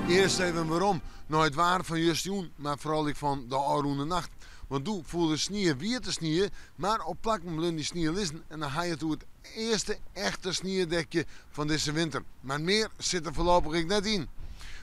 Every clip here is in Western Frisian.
Earst even werom nei it waar fan justerjûn, mar foaral ek fan de ôfrûne nacht. Want doe foel de snie wiete snie, mar op plakken bleaun dy snie lizzen en dan ha je it oer it earste echte sniedekje fan dizze winter. Mar mear sit der foarlopich ek net yn.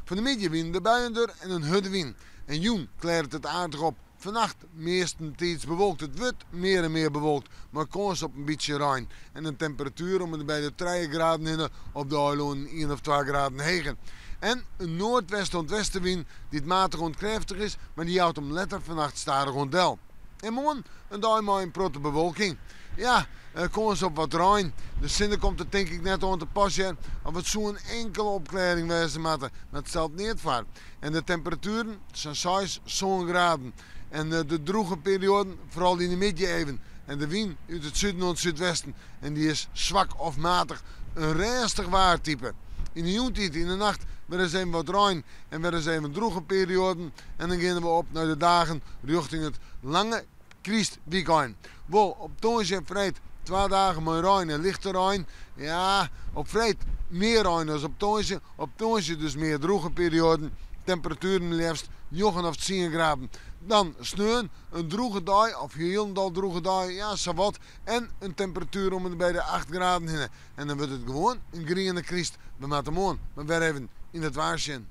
Fan 'e middei wienen de buien der en in hurde wyn. En jûn klearret it aardich op. Fannacht meastentiids bewolkt. It wurdt mear en mear bewolkt, mei kâns op in bytsje rein en in temperatuer om en by de trije graden hinne, op de eilannen ien of twa graden heger. En in noardwest oant westewyn dy't matich oant krêftich is, mar dy jout him letter fannacht stadichoan del. En moarn in dei mei in protte bewolking. Ja, kâns op wat rein. De sinne komt der tink ik net oan te pas hear. Of it soe in inkele opklearring wêze moatte, mar it stelt neat foar. En de temperatueren, sa'n seis, sân graden. En de drûge perioaden, foaral yn de middei even. En de wyn út it suden oant súdwesten en dy is swak of matich. In rêstich waartype. Yn de jûntiid, yn de nacht, wer ris even wat rein en wer ris even drûge perioaden. En dan geane we op nei de dagen rjochting it lange krystwykein. Wol op tongersdei en freed twa dagen mei rein en lichte rein. Ja, op freed mear rein as op tongersdei. Op tongersdei dus mear drûge perioaden, temperatueren leafst njoggen of tsien graden. Dan sneon in drûge dei of hielendal drûge dei, ja sawat, en in temperatuer om en by de acht graden hinne. En dan wurdt it gewoan in griene kryst. We moatte moarn mar wer even yn it waar sjen.